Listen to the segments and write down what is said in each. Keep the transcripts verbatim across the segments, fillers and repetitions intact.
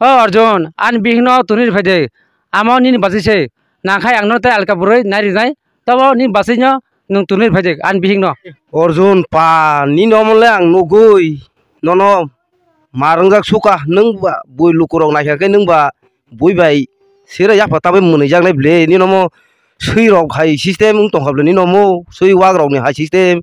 O Arjun, ani bihikno tuni rwphai de. Amo nini bachwi se. Nangkhai angno tei alka bwrwi nai rwnai. Tobo nini bachwino nwng tuni rwphai de, ani bihikno. Arjun pa, nini omo le ang nugwi. Nono ma rwngjak suka, nwng ba bui lukurok naikha khe nwng ba bui bai sere yapha tabwi mwnwijaknai ble. Nini omo swi rok hai system wng tongkha ble, nini omo swi wak rokni hai system.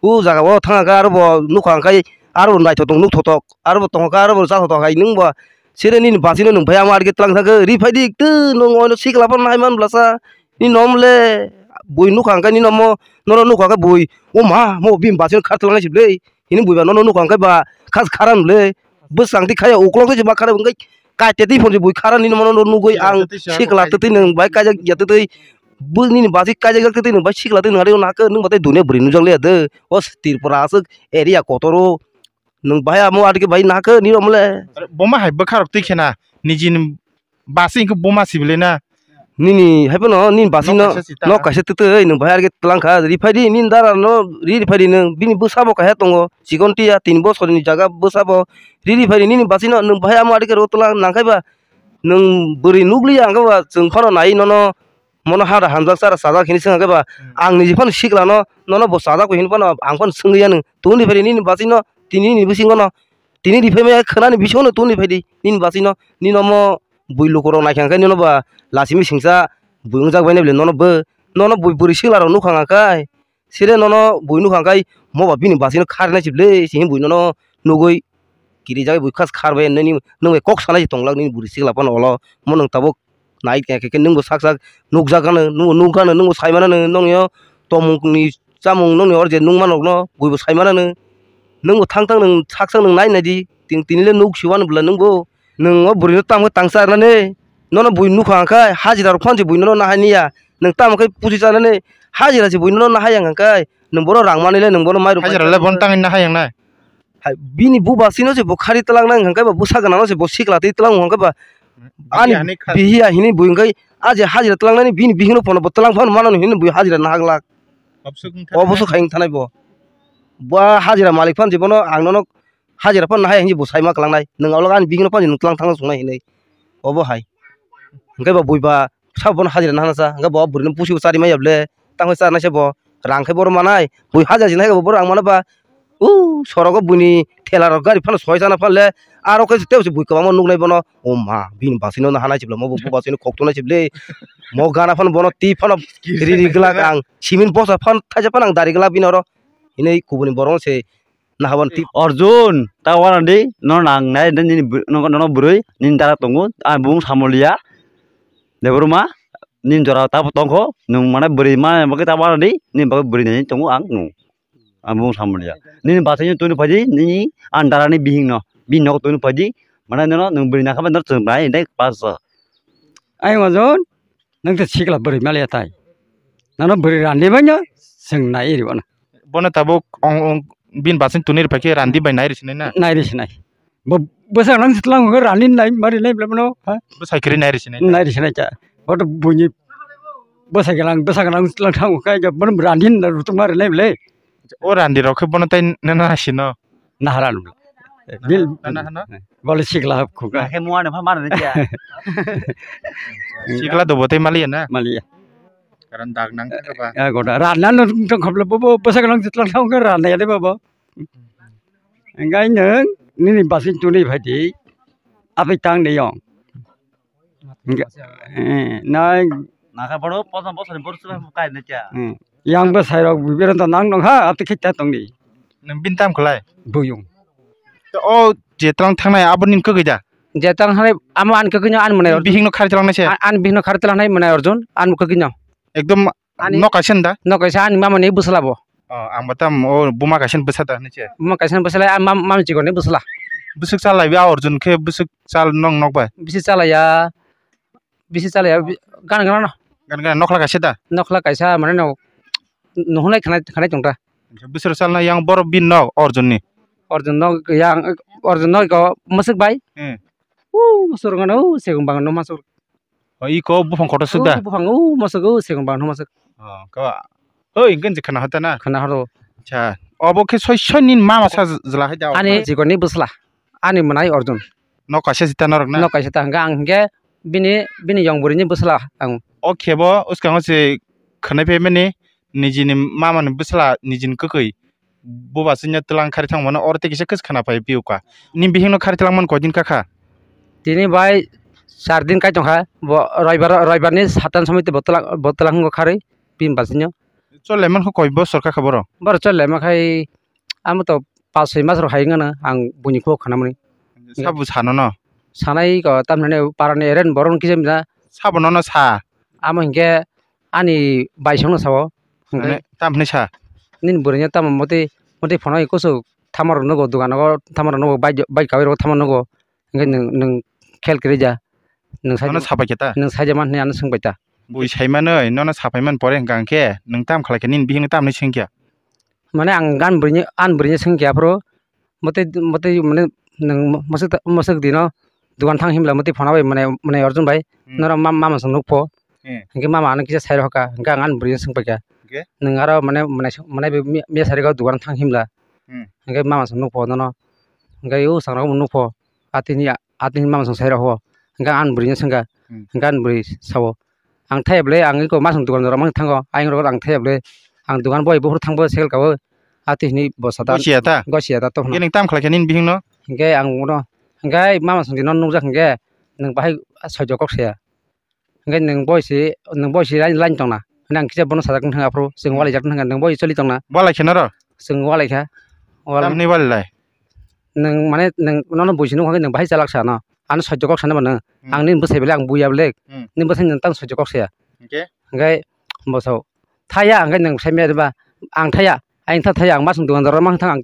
O jaga o thang khe aro bo nukha khe aro bo naithotok nukthotok aro bo tongkha aro bo chathotok hai nwng bo sere nini bachwino nwng bai amo arikhe twlang thang khe ri phai di twi nwng oino sikla phano nai man bwlasa nini nom le bui nukha khe nini omo nono nukha khe bui o ma mo bini bachwino khar twlang si ble hini bui ba nono nukha khe ba khas kharan ble bwsang ti khaya uklok se ma khara wngkhe kaite ti phone bui khara nini mono nugwi ang sikla twtwi nwng bai kaijak ya twtwi bwsni ni basi kaijak jak twi nwng bai sikla twi nwng ari nahakhe nwng batai dunia bwrwi nujak le de o Tripura aswk area kotoro nwng bai amo adike bai nahakhe nini omle. Boma hai bwkha rok twi khena nijini basi hwnkhe boma sibilai na. Nini hai phano nini basi no nok kaisa twtwi nwng bai arike twlang kha ri phai di nini dara no ri ri phai di nwng bini bwsa bo kaisa tongo chikon tiya tin bosor ni jaga bwsa bo ri ri phai di nini basi no nwng bai amo adike ro twlang nang khai ba nwng bwrwi nukliya hwnkhe ba chwng phano nai nono. Mono hada hamjak chara chajak hinwi swngkhe ba ang niji phano siklano nono bo chajak hinwi phano ang phano swngwi anw tungni phai nini bachwino tini ni bisingo no tini riphai maya khwnani bisingo no tungni phai di nini bachwino nini omo bui lukurok naikha khe nini ba lachimi singsa bui wngjak bai nai bole nono bo nono bui bwrwi sikla rok nukha kha khe. Sire nono bui nukha khe mo ba bini bachwino kharnai si ble si bui nono nugwi kirijak bui khas kharbai nini nwng bai kok sanai si tonglak nini bwrwi sikla phano olo mo nwng tabuk nai khe khe nwng bo sak sak nukjak gano nwng bo nukgano nwng bo sai manano nwng yo tomung ni chamung nwng ni oro je nukma nokno bui bo sai manano nwng bo thang thang nwng sak sak nwng nai nai di tini le nuk si wano bwla nwng bo. Nwng o bwrwino tamo khe tangsa rwnani, nono bui nukha hwnkhe hajira rok phano se bui nono nahai niya. Nwng tamo khe pusi chanani hajira se bui nono nahai ya hwnkhe, nwng bono rang manwi le nwng bono mairum hajira le bono tangwi nahai yang nai. Hai, bini buba sino se bo khari twlang nang hwnkhe ba bwsa gana no se bo sikla twi twlang hwnkhe ba ani bihi ya hini bui hwnkhe a je hajira twlang nani bini bihino phano bo twlang phano mano hini bui hajira nahak lak. Oboswk khai wng thanai bo. Bo hajira malik phano se bono ang nono hajira phano nahai hinwi bo saima kwlangnai. Nwng aulo ani bihikno phano nwng twlang thangna songnai hinwi. Obo hai. Hwnkhe bo bui ba sabo bono hajira nahana sa. Hwnkhe bo bwrwino pusi bo chari manya bwle. Tamo charnai se bo. Rang khe boro manai. Bui hajira se nahai bo boro rang mano ba. U sorogo buini thela rok gari phano soi chana phanle. Aro khe tei bui kwbangma nuknai bono. O ma bini bachwino nahanai se bwle. Mo bo bachwino khok tongnai se bwle. Mo gana phano bono twi phano riri glak ang. Simin bosa phan thaisa phano ang dari glak bini oro. Hinwi kubuni borok se. Nahabon tip. Arjun, ta wana di, no nang nai, dan nini br-, no, no, no bwrwi, nini dara tongo, a bung samoliya. Debor ma, nini jora ta tongkho, nung mana bwrwi ma, bagwi ta wana di, nini bagwi bwrwi nai tongo ang, nung. A bung samoliya. Nini bachai ni tuni phaidi, nini an dara ni bihing no, bini nok tuni phaidi, mana no, nung bwrwi nakha, no chwng bai, dai pas. Ai Arjun, nang ta sikla bwrwi maliya tai. Nano bwrwi randi bai no, chwng nai iri bono. Bono tabuk ong, ong, bini bachai tuni rwphai khe randi bai nai rw sinai na? Nai rw sinai. Bo bwsa nang tlang hwnkhe randi nai mari nai bwle bono, ha? Bwsai khe nai rw sinai na? Nai rw sinai cha. Boto buini bwsa gwnang, bwsa gwnang tlang thang hwnkhe bono randi na rutung mari nai bwle. O randi rok khe bono tai nana sino? Naharan. Bil nana hano? Bole sikla hap khuka. Khe muan pha mar ne kya? Sikla do bote maliya na? Maliya. Karon dag nang thaka ba. Ya goda. Rana no tong khapla bobo bwsa gwnang tlang thang khe rana ya de bobo. Engkai nang nini basin tuni phaidi. Apai tang de yong. Nai. Naka boro posa posa ni boro sura kai na kya? Yang bwsai rok bibero to nang nong ha ati khita tong di. Nang bin tam khlai. Buyung. O je tlang thangnai abo nin kwgwi da? Je tlang thangnai amo an kwgwi no an mwnai Arjun. Bihing no khari tlang nai se. An bihing no khari tlang nai mwnai Arjun an kwgwi no. Ekdom ani nok kaisa da? Nok kaisa ani mama ni bwsla bo. O ang batam o buma kaisa bwsa da hinwi se. Buma kaisa bwsla ani mam-, mama chikon ni bwsla. Bwswk chal lai bi a Arjun khe bwswk chal nong nok bai. Bisi chalaya. Bisi chalaya gana gana no. Gana gana nokla kaisa da? Nokla kaisa mane no. Nuhunai khanai khanai tongta. Bwswk chal na yang bor bin nok Arjun ni. Arjun nok yang Arjun nok ko masuk bai. Hmm. U masuk gana u segung bang no masuk. O iko buphang kotor suk da? O buphang o mosok o segung bang no mosok. O ko. Oi, engkon je khana hota na? Khana horo. Acha. Obo khe soi soi nin mama sa jla hai da. Ani jikoni bwsla. Ani mwnai Arjun. Nok kaisa sita norok na? Nok kaisa ta hwnkhe ang hwnkhe bini, bini yong bwrwini bwsla ang. O khebo uskango se khwnai phaimani nijini mamani bwsla nijini kwkwi buba chwngno twlang khari thangmano oro tei kisa kwchwk khwna phai piuka. Nini bihikno khari twlangmani koidin kakha? Tini bai char din kai tongkha, bo roibar, roibarni satan somoi tei bo twlang, bo twlang wngkha khari bini bachwino. Chole mankha koi bosor kakha borok? Borok chole mankha amo to pas soi mas rok hai wngkha na ang buini kok khwnamani. Sabo sano no? Sanai ko tamni parani eren borok kisa misa. Sabo nono sa? Amo hinkhe ani baisongno sao. Hinkhe tamni sa? Nini bwrwino tamo motwi, motwi phano kusu thamarok nugo dogano, thamarok nugo bike, bike kawi rok thamarok nugo. Hinkhe nwng, nwng khel kwrwi ja. Nwng sai, ano sabai khe ta? Nwng saija man hinwi ano swngbai ta. Bui saimanwi nono sapai man pore hwnkha hwnkhe nwng tam khlai khe nini bihikno tamni swngkha? Mane ang gan bwrwini, ani bwrwini swngkha aphuru. Motwi, motwi mane nwng mwswk ta, mwswk dino dogan thang himla motwi phano bai mane, mane Arjun bai. Hmm. Norok ma, mama swng nukpho. Hmm. Hinkhe mama ano kisa sai rokha, hinkhe ang ani bwrwino swngpaikha. Hinkhe? Nwng aro mane, mane, mane mia sari o dogan thang himla. Hmm. Hinkhe mama swng nukpho nono. Hinkhe o sangrok bo nukpho. Atini, atini mama swng sai rokho. Hinkhe ang ani bwrwino swngkha. Hmm. Hinkhe ani bwrwi sao. Ang thaya bwle, ang eko masong dogan jora mang thango, ayang rogo ang thaya bwle, ang dogan boi buphuru thangbo sekel kawo, ati hinwi bo sata. Gosiya ta? Gosiya ta tongphano. Khe nwng tam khlai kha nini bihikno? Hinkhe ang bono, hinkhe mama songdi no nukjak hinkhe, nwng bahai soijo kok saya. Hinkhe nwng boi si, nwng boi si line, line tongna. Hwnwi ang kisa bono sajak wngkha aphuru, chwng walaijak wngkha, nwng boi choli tongna. Walai khe noro? Chwng walai kha. Wal- Tamni walai lai? Nwng mane nwng nono buisi nukha khe nwng bahai chalak sa no. Ano soijo kok sanai ba nwng. Hmm. Ang nini bwsai belai ang buya belai. Hmm. Nini bwsai nwng tamo soijo kok saya. Hinkhe? Hinkhe bo sao. Thaya hinkhe nwng sai maya ba ang thaya. Ang tha thaya ang masong dogan doro mang thang ang.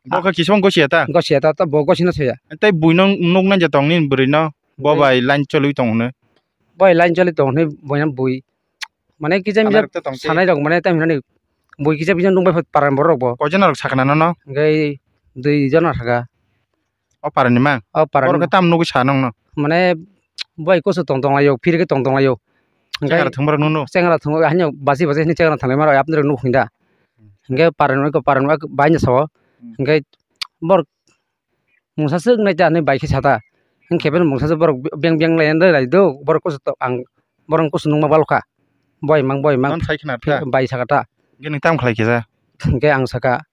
Bo khe kisong gosiya ta? Gosiya ta, ta bo gosina saya. Tei buino nuk nang ja tong nini bwrwino. Bo bai line cholwi tong hwnwi. Bo bai line cholwi tong hwnwi buino bui. Mane kisa misa sanai rok tong te. Sanai rok mane tam hinani bui kisa kisa nung bai paran borok bo. Koi jona rok sakha na nono? Hinkhe dui jona sakha. O parani mang? O parani. Borok khe tam nugwi sa nongno? Mane boi kusu tong tong laio, phiri khe tong tong laio. Hinkhe chengra thwngma rok nukno? Chengra thwngma haino basi basi hinwi chengra thwnglaima rok yapni rok nuk hinda. Hinkhe parani bai no sao. Hmm. Hinkhe borok mungsa swk nai ta hinwi bai khe sata. Hinkhe bini mungsa se borok beng beng lai lai do, borok kusu to ang borok kusu nungma balokha. Boi mang, boi mang. Non sai khna ta? Bai saka ta. Hinkhe nwng tam khlai khe ja? Hinkhe ang saka,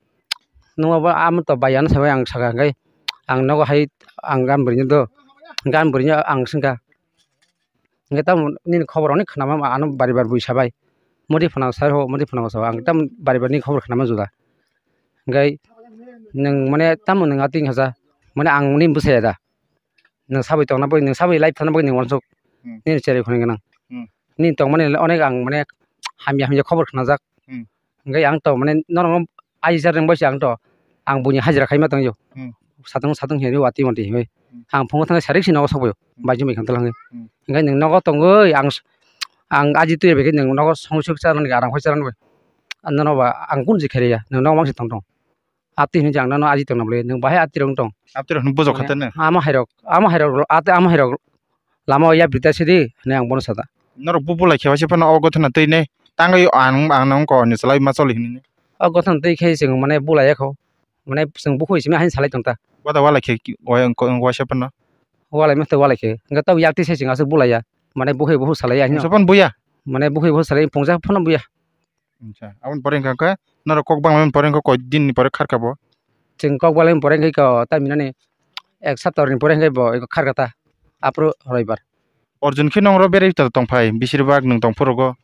nungma ba amo to bai ano sabai ang saka, hinkhe ang nogo hai ang gan bwrwino do, gan bwrwino ang swngkha. Hinkhe tamo nini khobor onek khwnama ano bari bar bui sabai. Modi phano sai ho, modi phano sao. Ang tamo bari bar nini khobor khwnama juda. Hinkhe nwng mane tamo nwng atwng haja. Mane ang nini bwsai ya da. Nwng sabai tongna bagwi, nwng sabai live thangna bagwi nwng uansuk. Hmm. Nini cherai phone gwnang. Hmm. Nini tongmani onek ang mane hamya hamya khobor khnajak. Hmm. Hinkhe ang to mane norokno aji jar rwngbai se ang to. Ang buini hajira khaima tongyo. Hmm. Satung satung hinwi watwi mantwi hinwi. Hmm. Ang phungo thangwi sarik si nogo sokbaio. Hmm. Baijwng bai khang twlang. Hmm. Hinkhe nwng nogo tongwi ang s-, ang aji twi bai khe nwng nogo songwi suk chanani arang phai chanani bai. Ang nono ba ang kun je khairiya nwng nogo mangsi tong tong. Atwi hinwi ang nono aji tongna ble nwng bahai atwi rok tong. Atwi rok hinwi bujok kha tene. Amo hai rok, amo hai rok, atwi amo hai rok. Lama o yapri ta sidi hinwi ang bono sada. Norok bu bulai khe waisa phano o gothana twi ne tangwi ang, ang nang ko ni chalai ma choli hinwi. O gothana twi khe chwng mane bulai ya kho. Mane chwng bukhuk simi haino salai tong ta. Wada walai khe ki-, wa-, ko-, waisa phano. Walai masta walai khe. Hinkhe tabuk yak twi se chwng aswk bulai ya. Mane bukhuk bukhuk salai ya hinwi. Chapon buya. Mane bukhuk bukhuk salai pungsa phano buya. Acha, aboni pore hinkha khe norok kok bangmani pore hinkha koi din ni pore kharkha bo? Chwng kok bangmani pore hinkha khe tamhinani ek sapta ni pore hinkha bo kharkha ta. Aphuru roibar. Arjun khe nong oro berai tongphai, bisir bak nwng tongphuru rogo?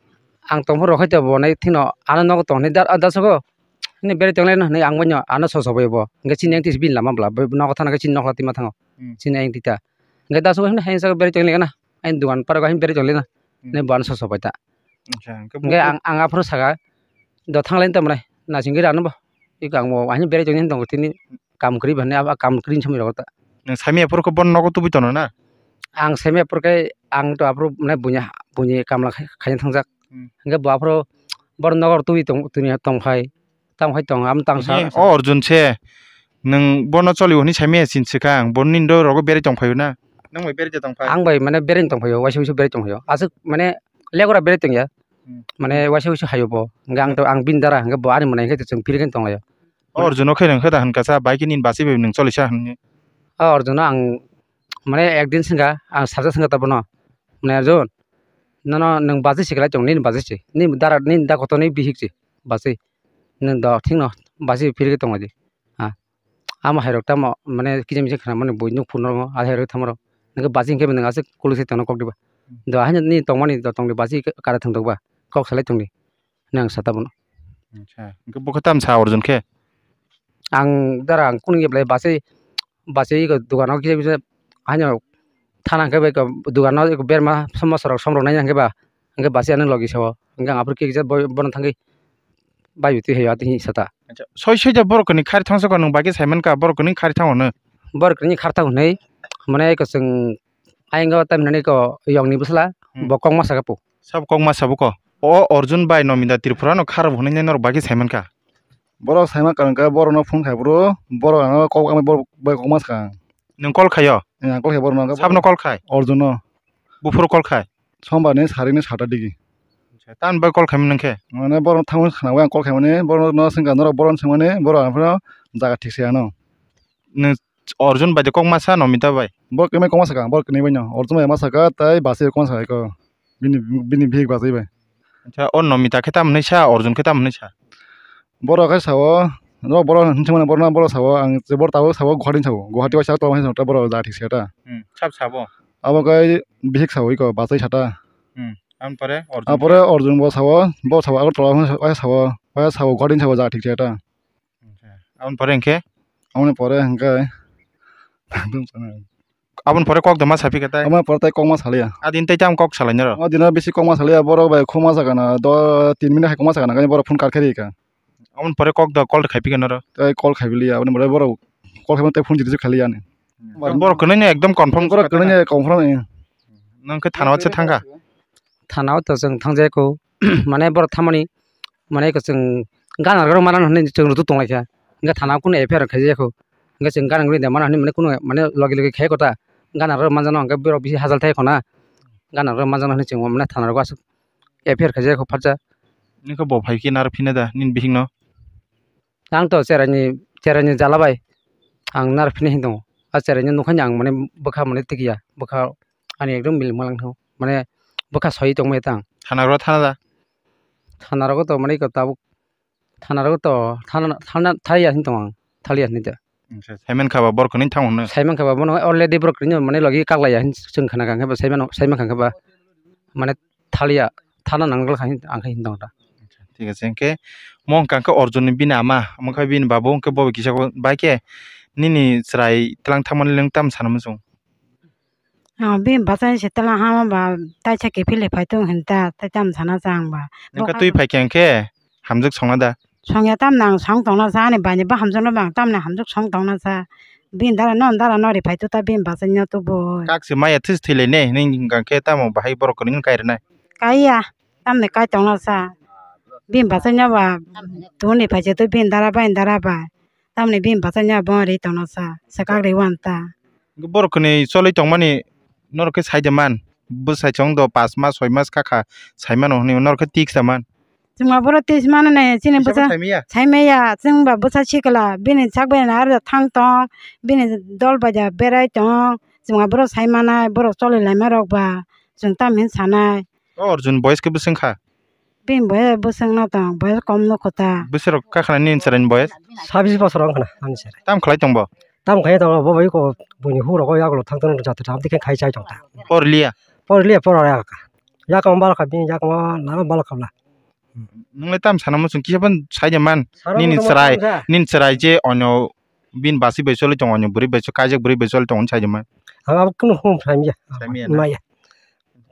Ang tongphuru rok hai to bo nai thino ano nogo tong hinwi da-, dasogo. Hwnwi berai tonglaino hwnwi ang boino ano soso bai bo. Hinkhe chini engti bini lama bwla, nogo thana khe chini nokla twima thango. Hmm. Chini engti ta. Hinkhe dasogo hwnwi hai saka berai tonglaikha na. Ani dogan park o hai berai tonglaina. Hmm. Hinwi bo ano soso bai ta. Acha, hinkhe ang, ang aphuru saka, do thanglai tamo nai, naisingwi rano bo. Iko ang bo, ahini berai tongni hinwi tongo tini, kam kwrwi bani, abo kam kwrwi hinwi samwi rogo ta. Nwng saimanya phuru khe bono nogo tubui tono na? Ang saimanya phuru khe, ang to aphuru mane buini, buini kamla khai-, khaina thangjak. Hmm. Hinkhe bo aphuru, bono nogo tubui tong, tini tongphai. Tamo hai tong, amo tang sa, o Arjun se, nwng bono choli hwnwi saimaya sin swkang, bo nini do rogo berai tongphaio na? Nwng bai berai tongphai? Ang bai mane berai tongphaio, waisa waisa berai tongphaio. Aswk mane legora berai tongya. Hmm. Mane waisa waisa haio bo. Hinkhe ang to, ang bini dara, hinkhe bo ani mwnai hinkhe chwng phirikhe tonglaio. O Arjun o khe nwng khe da hwnka sa, bai khe nini bachwi bai nwng choli sa hwnwi. O Arjun o ang mane ekdin swngkha, ang salsa swngkha ta bono, mane Arjun, nono nwng bachwi se kwlai tong, nini bachwi se, nini dara, nini da kotor ni bihik se bachwi, nwng do thikno bachwi phirigwi tonglaidi. Ha, amo hairok tamo mane kisa misa khwnamani bui nukphuru normo, a hairok thamoro, nwng bachwi hwnkhe nwng aswk kuluk se tongno kok diba? Do haino nini tongmani do tongdi, bachwi kara thwng tokba, kok salai tongdi. Nang sa tabuk. Acha, hwnkhe bo khe tam sa Arjun khe? Ang dara ang kunu khe belai bachwi, bachwi eko dogano kisa kisa haino thana hwnkhe bai eko dogano eko berma somosa rok som rok nai hwnkhe ba, hwnkhe bachwi ano logi sao. Hwnkhe ang aphuru kisa bo-, bono thangwi bai twi hai atwi sata. Acha, soi soi ja borok ni khari thangsa ko nwng bai khe sai mankha borok ni khari thango hwnwi. Borok ni khari thango hwnwi mane eko chwng ayang o tamhinani eko yong ni bwsla Hmm. bo kok ma saka po. Sabo kok ma sabo ko. O Arjun bai Nomita Tripura no kharap hwnwi norok bai khe sai mankha. Borok sai mankha hwnkhe borok no phone khai phuru borok ano kok bai kok ma saka. Nwng call khaio? Ang call khai borok no. Sabno call khai? Arjun no. Buphuru call khai? Sombar ni sari ni sata digi. Acha, tamni bai call khaimani nwng khe? Mane borok no thangmani khna bai ang call khaimani borok no swngkha norok borok no swngmani borok ang phano jaga thik se ano. Nwng Arjun bai de kok ma sa Nomita bai? Borok kwnwi kok ma saka, borok kwnwi bai no. Arjun bai ma saka, tai bachwi kok ma saka eko. Bini, bini bihik bachwi bai. Acha, o Nomita khe tamo hwnwi sa, Arjun khe tamo hwnwi sa? Borok khe sao, norok borok hinwi mano, borok no borok sao, ang je borok tabuk sao, Guwahati sao. Guwahati bai sao, tamo hinwi borok jaga thik se ta. Hmm, sab sabo? Abo khe bihik sao eko, bachwi sata. Hmm, ampore Arjun? Apore Arjun bo sao, bo sao, Agartala sao, sao, sao, Guwahati sao, jaga thik se ta. Acha. Aboni pore hwnkhe? Aboni pore hwnkhe aboni pore kok da ma saphi khe tai? Aboni pore tai kok ma saliya. Adin tai tam kok salai naro? O dino bisi kok ma saliya, borok bai khoma sakana, do tin minute hai khoma sakana, kani borok phone kar khe rika. Aboni pore kok da call khai phi khe naro? Tai call khai biliya, aboni pore borok call khai tai phone jiti khailiya ani. Borok kwnwi no ekdom confirm. Borok kwnwi no confirm. Nang khe thana o se thangkha? Thana o to chwng thangjaya kho. Mane borok thamani, mane eko chwng gana rok mano hinwi chwng rwtwi tonglaikha. Hwnkhe thana o kunu F I R khaijak kho. Hwnkhe chwng gana rok de mano hinwi mane kunu mane logi logi khai kota. Gana rok manjakno hwnkhe borok bisi hajal thai khona. Gana rok manjakno hinwi chwng mane thana rogo aswk F I R khaijak kho phatsa. Nini khe bo phai khe naro phina da nini bihikno? Ang to cheraini, cheraini jala bai ang naro phina hin tongo. A cheraino nukha ni ang mane bwkha mane tikya. Bwkha ani ekdom milik malang thango. Mane bwkha soi tongmani tang. Thana rogo thana da? Thana rogo to mane eko tabuk thana rogo to thana, thana thaliya hin tong ang, thaliya hin da. Acha, saiman kha ba borok kwnwi thang hwnwi? Saiman kha ba bono already borok kwnwi mane logi kaklaiya hin chwng khna kha, hwnkhe bo saiman, saiman kha, hwnkhe ba mane thaliya, thana nang kha hin ang khe hin tong da. Thik ache, hwnkhe mo hwnkha khe Arjun ni bini ama, omo khe bini babu, hwnkhe bo kisa bai khe nini chwrai tlang thangmani nwng tam sana muchung? Ah, bini bachai se tela hama ba, taisa kiphilwi phai tong hinta, tai tam sana cha ang ba. Nokha twi phai khe hwnkhe hamjwk songna da? Songya tam nang song tongna cha, ani bai ni ba hamjwk no bang tam ni hamjwk song tongna cha. Bini dara non dara no ri phai tu ta bini bachai no tu bo. Kak se maya this thwi lai ne, nini hwnkha khe tamo bahai borok kwrwini kai rwnai? Kaiya, tamni kai tongna cha. Bini bachai no ba tuni phai se tu bini dara bai, dara bai. Tamni bini bachai no bo ri tongna cha, swkak ri wan ta. Borok kwnwi choli tongmani norok khe sai de man, bwsai chwng do pas mas soi mas kha kha sai mano hwnwi norok khe tik sa man. Chwng ba borok tik mano ne chini bwsa sai maya, sai maya, chwng ba bwsa sikla bini sak bai na aro thang tong, bini dol bai da berai tong, chwng ba borok sai manai, borok choli lai ma rok ba chwng tam hin sanai. O Arjun boyes khe bwswng kha? Bini boyes bwswng no tong, boyes kom no kho ta. Bwswk rok kha khna nini chwraini boyes? Sabis bosor wng khna ani chwrai. Tam khlai tong bo? Tam khai tong bo, bai ko buini huk rogo yagulo thang tong jati tam dikhe khai chai tong ta. Por liya? Por liya, por ya ka. Ya ka bal kha bini ya ka lama bal kha bla. Nwngle tam sana muchung kisa ban sai de man. Nini chwrai, nini chwrai je onyo bini basi bai choli tong, onyo bwrwi bai choli, kaijak bwrwi bai choli tong sai de man. Ang abo kunu hum sai ya. Sai ya na? Maya.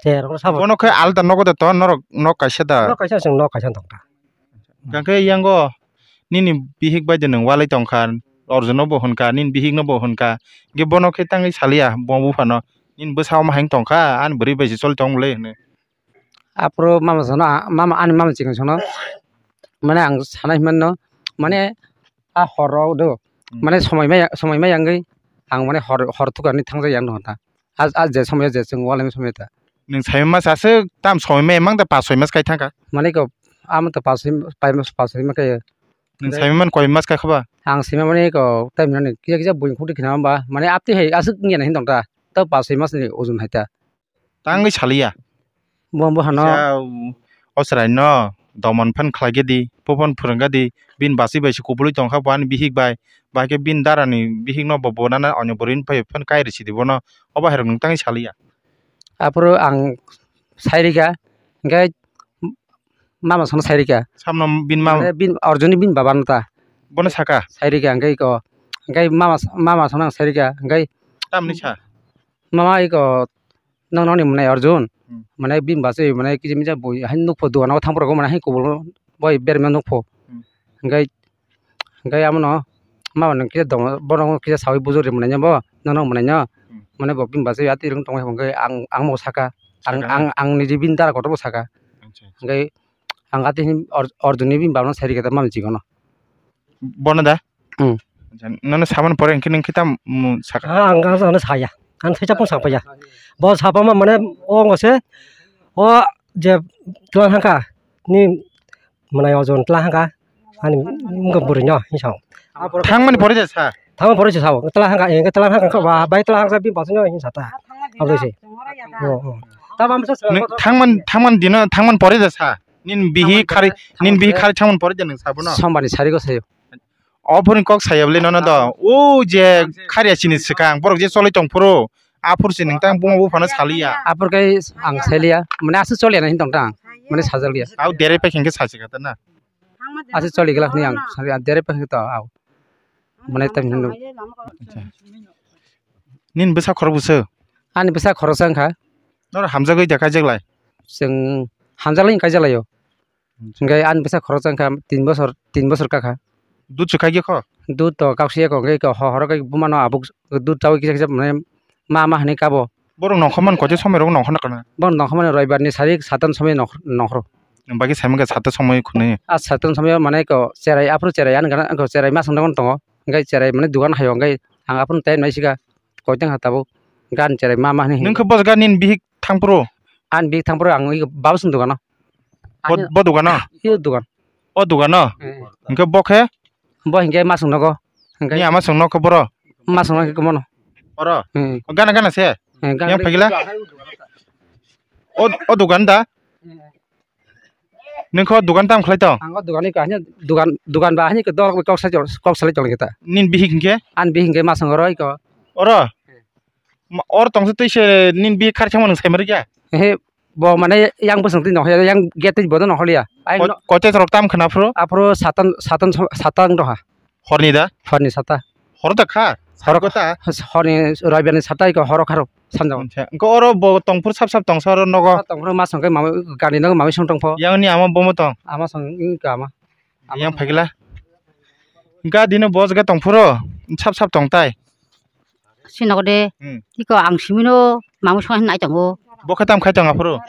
Te rok sabo. Bono khe alda nogo de to, norok nok kaisa da? Nok kaisa, chwng nok kaisa tong ta. Hwnkhe yango nini bihik bai de nwng walai tong kha, Arjun no bo hwn kha, nini bihik no bo hwn kha, hwnkhe bono khe tangwi saliya, bo bupha no, nini bwsa omo hai wng tong kha, ani bwrwi bai se choli tong le hwnwi. Aphuru mama sano, mama, ani mama chikon sano, mane ang sanai hwnmano, mane a horo do, Hmm. mane somoi maya, somoi maya wngwi ang mane hor, hor thukani thangjak yang nongo ta. A, a je somoi je chwng walai somoi ta. Nwng sai mas aswk tam somoi maya mang da, pas soi mas kai thang kha. Mane ko amo to pas soi, pai mas, pas soi ma kai. Nwng sai man koi mas kai kha ba? Ang sai mani ko tai mani kisa kisa buini khukti khna ba. Mane apti hai aswk wngya na hin tong ta. ta pas soi mas ni ojun hai ta. Tangwi saliya. Bo, bo hano. Sa, o chwrai no domon phan khlai di, puphon phwrwng di, bini bachwi bai se kubului tong kha bo ani bihik bai, bai khe bini dara ni bihik no bo bo nana onyo bwrwi ni phai phan kai rw sidi bono, o bahai rok nwng tangwi saliya. Aphuru ang sai rikha, hwnkhe mama sono sai rikha. Samno bini mama. Mane bini Arjun ni bini baba no ta. Bono saka. Sai rikha, hwnkhe iko, hwnkhe mama, mama sono ang sai rikha, hwnkhe. Tamni sa. Mama iko, nong nong ni mwnai Arjun, Hmm. mane bini bachwi mane kisa misa bui hai nukpho dogan o thang phuru mane hai kubul boi berma nukpho. Hmm. Hwnkhe, hwnkhe amono mama nung kisa dong bono kisa sawi bujur ri mwnai bo nong nong mwnai no. Hmm. Mane bo bini bachwi atwi rung tong hai hwnkhe ang ang mo saka ang Saka na? ang ang niji bini dara kotor bo saka. Acha, acha. Hwnkhe ang atwi hin Ar-, Arjun ni bini baba no sai rikha ta mama chikon no. Bono da? Hmm. Acha, nono samani pore hwnkhe nung khitam, mm, saka. Ah, ang, ang, ang saya. Ang saya pun sapa ya. Bo sapa ma mane o ngose, o je tuan hangka ni mane o jon tla hangka ani mungka buri no hinsong. Thangmani pore je sa. Thangmani pore je sa. Tla hangka, eh, tla hangka ba, bai tla hangka bi basu no hinsa ta. Abo se. Oh, oh. Ta bam sa. Nung thangman, thangman dino, thangman pore je sa. Nin bihi khari, nin bihi khari thangman pore je nung sabo no. Sombani sari go sayo. O phone kok saya bole nono do. O je kharya sini swkang borok je choloi tong phuru. Aphuru se nung tang buma buphano saliya. Aphuru kai ang saliya. Mane aswk choliya na hin tong tang. Mane sajak liya. Au dere pe khengke sasi kata na. Aswk choli glak ni ang saliya dere pe khengke to au. Mane tam hin. Acha. Nin bwsa khorok bwswk? Ani bwsa khoroksa wngkha. Noro hamjagwi da kaijaklai? Chwng hamjaklai wng kaijaklaio. Hwnkhe ani bwsa khoroksa wngkha tin bosor, tin bosor kakha. Dud se khaikhe kho? Dud to kauksa ya kho, hwnkhe kho ho-, horo khe bumano abuk dud chaui kisa kisa mane ma ma hinui kabo. Borok nongkhormani koito somoi rok nongkhorna kana? Borok nongkhormani roibar ni sari satan somoi nongkhor-, nongkhoro. Bagwi saimang khe sata somoi khwnwi. A satan somoi mane kho cherai aphuru cherai ani gana kho cherai ma songdong tongo. Hwnkhe cherai mane dugan haio hwnkhe ang aphuru tai nai sika koiteng ha tabuk gan cherai ma ma hinui. Nung khe bos gan nini bihik thangphuru? Ani bihik thangphuru ang ui baba song dogano. Bo, ani bo dogano? Iyo dogan. O dogano? Eh. Hwnkhe bo khe? Bo hwnkhe ma song nogo. Hwnkhe ni ama song nok khe boro? Ma song nok khe mono. Oro? Hmm. O gana gana se? Eh, gana. Yang phagila? O, o dogan da? Eh. Nung kho dogan tam khlai tong? Ang o dogan ni kahini dogan, dogan ba hani kok dol kok sai, kok salai tong kita. Nin bihik hwnkhe? Ani bihik hwnkhe ma song roi ko. Oro? Ma, or tongsa twi se nin bi khar changma nung saimari kya? He, bo mane yang bwswng twi nokha, yang gate twi bodo nokha liya. Ai ko-, no kote rok tam khna phuru? Aphuru satan, satan, satan doha. Horni da? Horni sata. Hor da kha? Hor kota? Horni roibar ni sata iko horo kharo sanjao. Acha, ko oro bo tongphuru sap sap tongsa oro nogo. Tongphuru ma song kai mama gani nogo mama song tongpho. Yang ni ama bomo tong? Ama song ing ka ama. Yang phagila. Ga dino bos ga tongphuru sap sap tongtai. Sinogo de. Hmm. Iko ang simino mamu song nai tongo. Bo khe tam khai tong aphuru?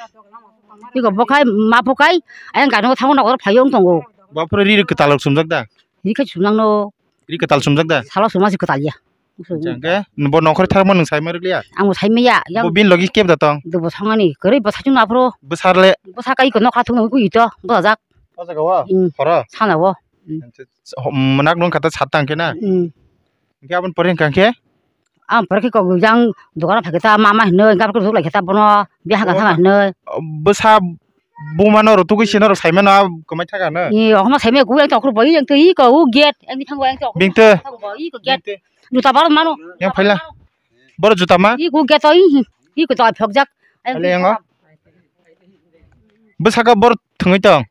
Iko bo khai ma pho khai ayang gano thango nogo phayo tongo. Bo aphuru ri ri kwtal rok sumjak da? Ri khai sumnang no. Ri kwtal sumjak da? Salo suma si kwtal ya. Acha, hwnkhe bo nongkhor tharma nung saima rikliya? Ang bo saima ya. Bo bin logi keb da tong? Bo songani kwrwi bo sachung aphuru. Bwsarle? Bwsa kai ko nokha thung nang ku ito. Bo jak. O jaga o? Hmm. Horo? Sana o. Hmm. Acha, mwnakno wngkha ta satta hwnkhe na? Hmm. Hwnkhe aboni pore hwnkha khe? Aboni pore khe kok jang dogano phai khe ta ma ma hinwi gabur gabur lai khe ta bono biya haka thang hinwi. Bwsa buma norok tugui se norok saimano a kwmai thaka no? Ni okhma saimai kuk yang tokro bai yang twi ko u gate yang thango yang tokro. Bing twi. Thango bai ko gate. Juta bar mano. Yang phaila. Boro juta ma? I kuk gate i i ko ta phok jak. Phaila yang o. Bwsaka bor thwngwi tong?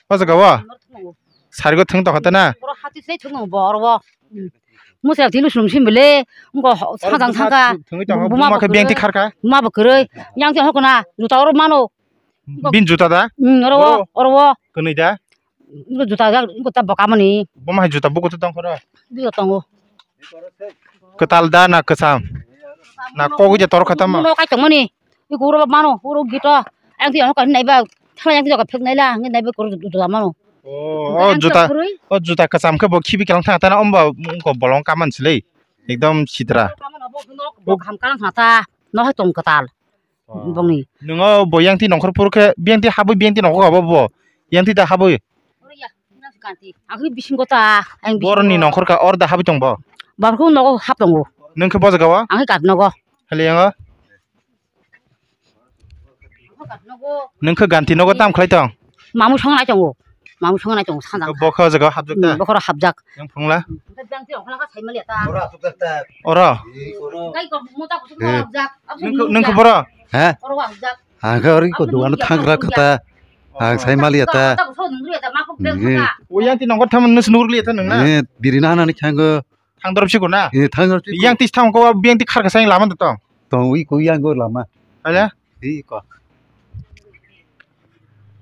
O jaga o? Sarigo thwng tongkha ta na? Boro hati se thwng bo oro bo. Musa tini sum sim bele, ngo sajang sangka. Thwngwi tongkha, buma buma khe beng ti kharkha? Buma bo kwrwi. Yang ti hokna, juta oro mano. Bin juta da? Hmm, oro wo, oro wo. Kwnwi da? Ngo juta da, ngo ta boka mani. Buma hai juta buko to tongkha ro? Juta tongo. Kwtal da na kwcham? Na kogwi de tor kha tamo? Muno kai tongmani. Iko uro mano, uro gito. Ang ti ano kan naiba. Thala yang ti ka phek naila, ang naiba koro juta mano. O, o juta, o juta kwcham khe bo khibi kalang thang tana omba ko bolong kaman silei. Ekdom sidra. Bo kham kalang thang ta. No hai tong kwtal. Bongni. Nungo bo yang ti nongkhor pur khe, biyang ti habwi biyang ti nongkhor abo bo. Yang ti ta habwi. Ang khe bisingo ta, ang bisingo. Boroni nongkhor ka or da habwi tong bo? Borok nogo hap tongo. Nung khe bo jaga o? Ang khe Gandhi nogo. Hali yango? Gandhi nogo. Nung khe Gandhi nogo tam khlai tong? Mamu song nai tongo. Mamu song nai tongo sanjang. Bo khe o jaga o hapjak ta? Hmm, bo khoro hapjak. Yang phungla? Hmm. Oro? Gai ko mota kusuk hapjak. Nung khe, nung khe boro? He? Oro hapjak. Ang khe ori ko dukan thang rak kha ta. Ang sai maliya ta. O yang ti nongkor thaman nus nur liya ta nung na? Eh, biri na nani khango. Thang dorop siko na? Eh, thang dorop siko. Yang ti thang ko yang ti khar ka sai lama to tong. Tong wi ko yang go lama. Ala? Wi ko.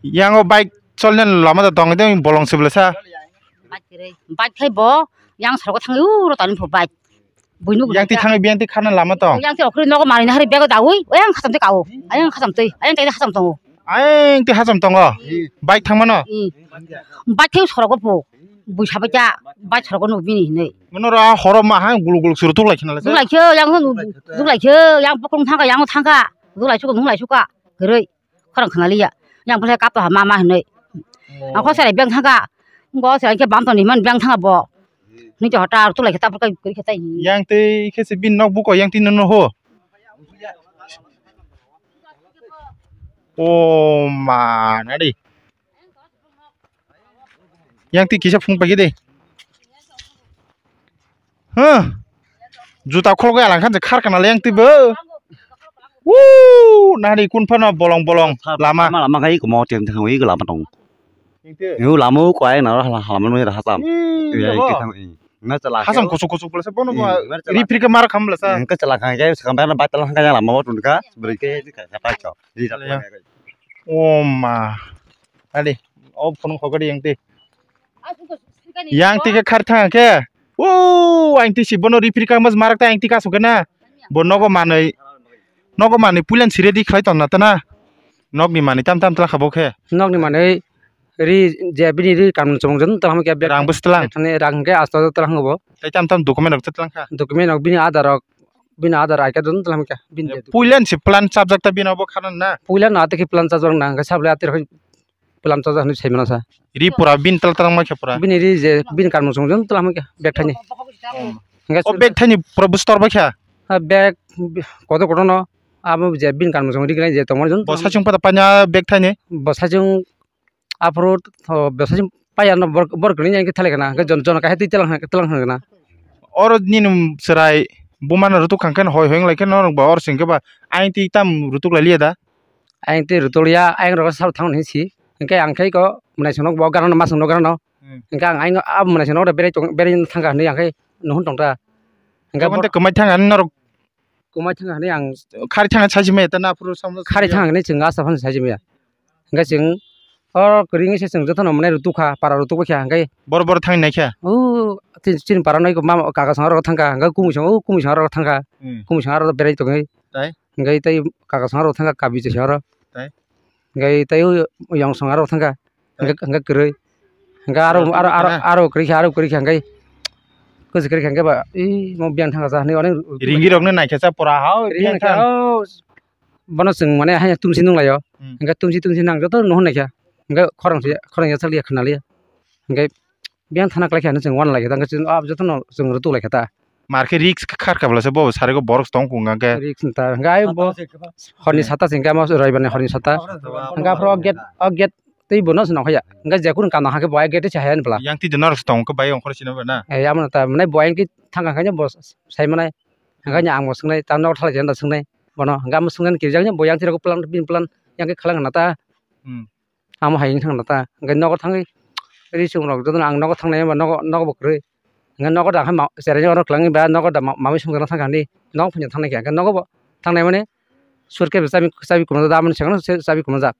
Yang o bike cholne lama to tong de bolong sibla sa. Bike kere. Bike khai bo yang soro thang u ro tani pho bike. Buino yang ti thangwi biyang ti khana lama tong. Yang ti okhri nogo mari nahari bego dawi, oyang khasam twi kao. Ayang khasam twi, ayang twi khasam tongo. Ayang ti khasam tongo. Hmm. Bike thangmano? Hmm. Bike thang sorogo po. Bui sabaita, bike sorogo no bini hinwi. Mono ra horo ma hang guluk guluk suru tuklai khna lasa. Tuklai khe, yang tuklai khe, yang pokrong thangka, yang thangka. Tuklai suka, nunglai suka. Geroi. Khorang khna liya. Yang pulai kap to ha ma ma hinwi. Oh. Ang khosai beng thangka. Ngo se ang khe bam toni man beng thanga bo. Ni to hota tu lai khe ta pulai kuri khe tai. Yang tei khe se bin nok buko yang tin no ho. O ma na di. Yang ti kisa phung pagi de. Huh. Juta khulugwi alang khan je khar kana le yang twi bo. Woo! Nari kun phano bolong bolong lama. Lama lama khai komo tem thang wi lama tong. Yang ti. Yo lama ko ai na hala hala mano ra hasam. Hmm, ya, bo. Yang ti thang wi. Na chala. Hasam kusuk kusuk bole se bono. Hmm, na chala. Ri phir ke mar kham bole sa. Yang ke chala khang ke sakam ba ba tala khang lama bo tun ka. Beri ke ka ka pa cho. Ri ta. Ya, ya. O ma. Ade. O phone khogori yang ti. Yang ti khe khar thang khe. O ang ti si bono ri phir kang mas marak ta ang ti kasu khe na. Bo nogo manwi. Nogo manwi pulen si ready khlai ton na ta na. Nokni manwi tam tam tla kha bo khe. Nokni manwi ri je bini ri kam chumung jon tla ham khe bek. Rang bus tlang. Thani rang khe asto tla ham bo. Tai tam tam document rok tlang kha. Document rok bini Aadhaar rok bini Aadhaar I card jon tla ham khe. Bini je. Pulen si plan chapjak ta bini bo khana na. Pulen no ate khe plan chapjak na khe sable ate rok. Pelam chaja hinwi sai mano sa. Ri pura bin tal tal ma khe pura. Bini ri je bin kan musung jong tal ma khe bek thani. Hingke o bek thani pura bustor ba khe. Ha bek kotor kotor no abo je bin kan musung ri gnai je tongma jong. Bo sachung pada panya bek thani. Bo sachung aphuru tho bo sachung paya no bor bor gni yang thale kana. Hingke jon jon ka hai twi telang telang kana. Oro nini chwrai buma no rutuk khang khe hoi hoi lai khe norok ba or sing khe ba aing twi tam rutuk lai liya da. Aing tei rutoliya, aing rok sal thang hinwi si. Hingke ang khe ko mwnai songno bo gana no, ma songno gana no. Hmm. Hingke ang aing abo mwnai songno berai tong, berai thangkha hinwi ang khe nuhun tongta. Hingke jokon tei kwmai thang ani norok kwmai thang hinwi ang khari thang sai simi ta na phuru samno khari thang hinwi chwng asa phano sai simi ya. Hingke chwng o kwrwngwi se chwng jotono mwnai rutukha, para rutukbaikha hingke. Bor bor thang naikha. O chini para noi ma kaka song rok thangkha, hingke kumui song o kumui song rok thangkha. Hmm. Kumui song rok berai tongwi. Tai? Hingke tei kaka song rok thangkha kabi je song rok. Tai? Hingke tei o yang song rok thangkha. Tai? Hingke, hingke kwrwi. Hingke aro, aro, aro, aro kwrwi kha, aro kwrwi kha hingke. Kwchwk kwrwi kha hingke ba, ih, mo biyang thangkha sa hinwi onek. Ringi rokno naikha sa pura hao, ringi biyang naikha, thang. Oh, bono chwng mane hai tumsi nunglaio. Hmm. Hingke tumsi, tumsi nang joto nuhun naikha. Hingke khorang se, khorang ya chaliya khna liya. Hingke biyang thana kwlai kha hinwi chwng wanalaikha ta, hingke chwng, ah, jotono chwng rutuk laikha ta. Mar khe risk khar kha bwlasa bo sari go borok tong kung hingke. Risk ta, hingke ai bo horni sata se hingke amo roibani horni sata. Hingke aphuru o gate, o gate tei bono se nongkhorya. Hingke jephuru kano hakhe bo ai gate se haya ni bwla. Yang twi norok se tong khe bai ongkhor sino na. Eh, amo ta, mane bo yang twi thangkha khaino bo sai manai. Hingke ang bo swngnai, ta nok thalai jani da swngnai bono. Hingke amo swngnani kirijak bo yang twi rok plan, bini plan yang khe khalang na ta. Hmm. Amo hai wngthang ta, hingke nogo thangwi ri chwng rok jotono ang nogo thangnai hwnba nogo, nogo bo kwrwi. Hingke nogo da khe ma-, cherai oro kwlangwi ba nogo da ma-, mamui songjakna thangkha hinwi nogo phunukna thangnai khe, hingke nogo bo thangnai mani suitcase bo chabi, chabi kwmajak da, aboni swkang se chabi kwmajak.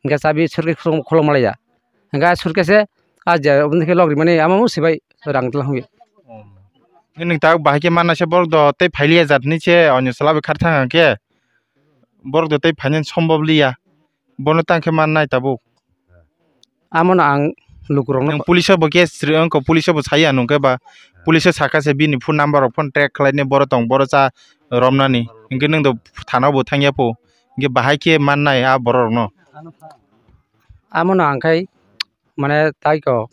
Hingke chabi suitcase khulum-, khulumma laiya. Hingke ah suitcase se ah je oboni khe log rimani amo sibai rang tla hwnwi. Nwng tak bahai khe manna se borok do tei phailiya jat hinwi se onyo chwla bai khar thang khe borok do tei phainani sombob liya. Bono tang khe mannai tabuk. Amono ang lukurokno nwng police o bo case rw wngkha, police o bo saya nung khe ba police o saka se bini phone number rok phone track khlainai, boro tong, boro cha romnani, hinkhe nwng do thana o bo thangya pho, hinkhe bahai khe mannai a borok rokno. Amono ang khai mane tai kok.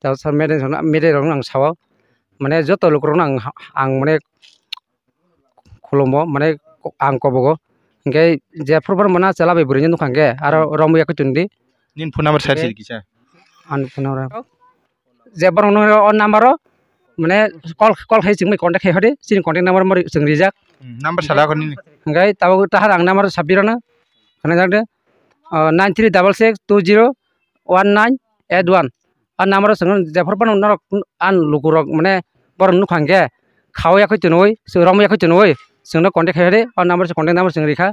Tabuk sal meeting rok, meeting rok ang sao. mane joto lukurokno ang, ang mane khulumo, mane ang kobogo. Hinkhe jephru bono mano chwla bai bwrwino nukha hinkhe aro romwi yakhwi tongdi. Nini phone number sari sidi kisa. Ani phone number. Je borokno o number o mane call, call khai chwngwi contact khai hodi, chini contact number mo chwng rijak. Hmm, number sala ko nini. Hinkhe tabuk tahar ang number sabirano. Khana jakde. Ah, nine three double six two zero one nine eight one. A number o chwng jephru phano norok an lukurok mane borok nukha hinkhe khawi yakhwi tonwi, chwng romwi yakhwi tonwi, chwngno contact khai hodi, o number o contact number chwng rikha.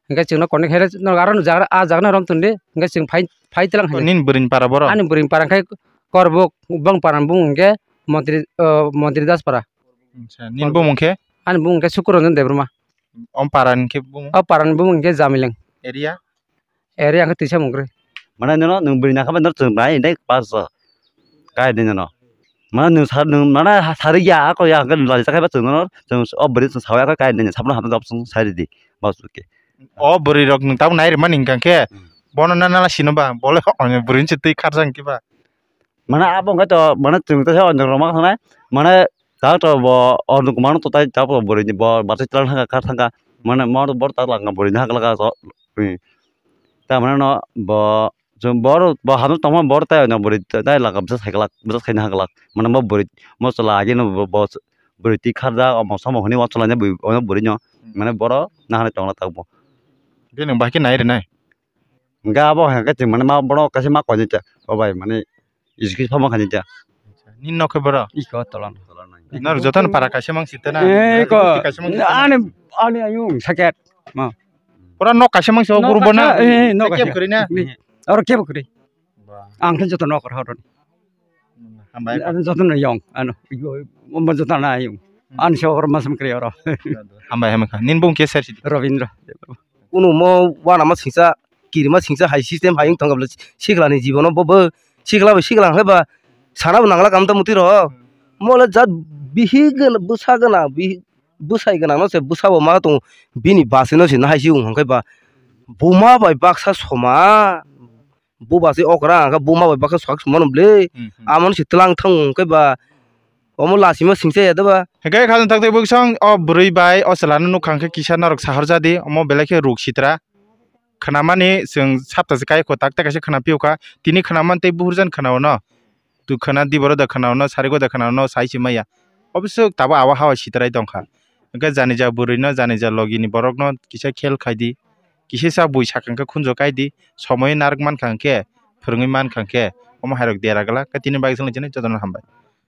Hinkhe chwngno contact khai hodi, norok aro jagra, a jagano rom tondi, hinkhe chwng phai, phai tlang hai. Nini bwrwini para borok? Ani bwrwini para hinkhe Korbuk, bong para ni bumung hinkhe Montri, o, Montri Das para. Acha, nini bumung khe? Ani bumung khe Sukur Ranjan Debbarma. Om para ni khe bumung? O para ni bumung hinkhe Jamileng. Area? Area ang khe twisa mungkri. Mane nono nwng bwrwi nakha bai no chwng bai dai pass o. Kai de nono. Mane nwng sa nwng mane ha sari ya ko ya hwnkhe nwng lari chakhai ba chwng nono chwng o bwrwi chwng sawi ya kai de sabno hamno jawab chwng sai ridi. Bas oke. O bwrwi rok nwng tabuk nai rwmani hwnkha khe hmm bono na nala sino ba bole o bwrwi se twi kharsa hwnkhe ba. Mane abo hwnkhe to mane chwng teisa o nwng rwma thangnai mane ta to bo o nwng mano to tai ta bo bwrwi ni bo bachai tlang thangkha kha thangkha mane mo bor ta langkha bwrwi ni hakla ka to. Hmm. Ta mane no bo chwng bor bo hano tongma bor tai no bwrwi tai langkha bwsa sai glak bwsa sai na glak mane bo bwrwi mo chwla agi no bo bwrwi twi kharjak omo somo hwnwi o chwla ni bwrwi no mane boro nahani tongla tak bo. Bini bahai khe nai rwnai. Hwnkhe abo hai khe chwng mane ma bono kaisa ma koi nai ta o bai mane iski somo khainai ta. Nini nok khe boro? Iko tolan. Nor jotono para kaisa mang sita na? Eh, ko. Kaisa mang sita na? Ani, ani ayung saket. Ma. Pura nok kaisa mang sita guru bono? Eh, nok kaisa. Kebo kwrwi na? Oro kebo kwrwi. Ba. Ang khe joto nok rw horo. Hambai. Ano joto no yong. Ano, mo joto na ayung. Ani se oro masam kwrwi oro. Hambai, hambai kha. Nini bung khe ser sidi? Robindra. Kunu mo wana ma singsa, kirima singsa hai system hai wng tong khe bwle sikla ni jibono bo, bo sikla bai sikla hwnkhe ba sana bo nangla kam ta mwtwi rw. Mo le jat bihik gana, bwsa gana, bihik bwsai gana no se bwsa bo ma tong bini basi no se nahai si wng hwnkhe ba buma bai baksa soma. Buba se okra hwnkhe buma bai baksa swk sumano bwle. Hmm, hmm. Amo no se twlang thang hwnkhe ba omo lachima singsa ya da ba. Hwnkhe khajang tak tei bwsong o bwrwi bai o chwla no nukha hwnkhe kisa norok sahor jadi omo belai khe ruk sitra. Khwnamani chwng sapta se kai kho tak tak kaisa khwna phiyokha tini khwnaman tei buhur jan khwnao no. Tu khwna di boro da khwnao no sarigo da khwnao no sai se maya. Obwswk tabuk abo hawa sitrai tongkha. Hwnkhe janija bwrwi no janija logi ni borok no kisa khel khai di. Kisa sa bui sakang khe khunjo kai di. Somoi narwk mankha hwnkhe phwrwngwi mankha hwnkhe omo hai rok dera glak khe tini bagwi swnglaijani jotono hambai.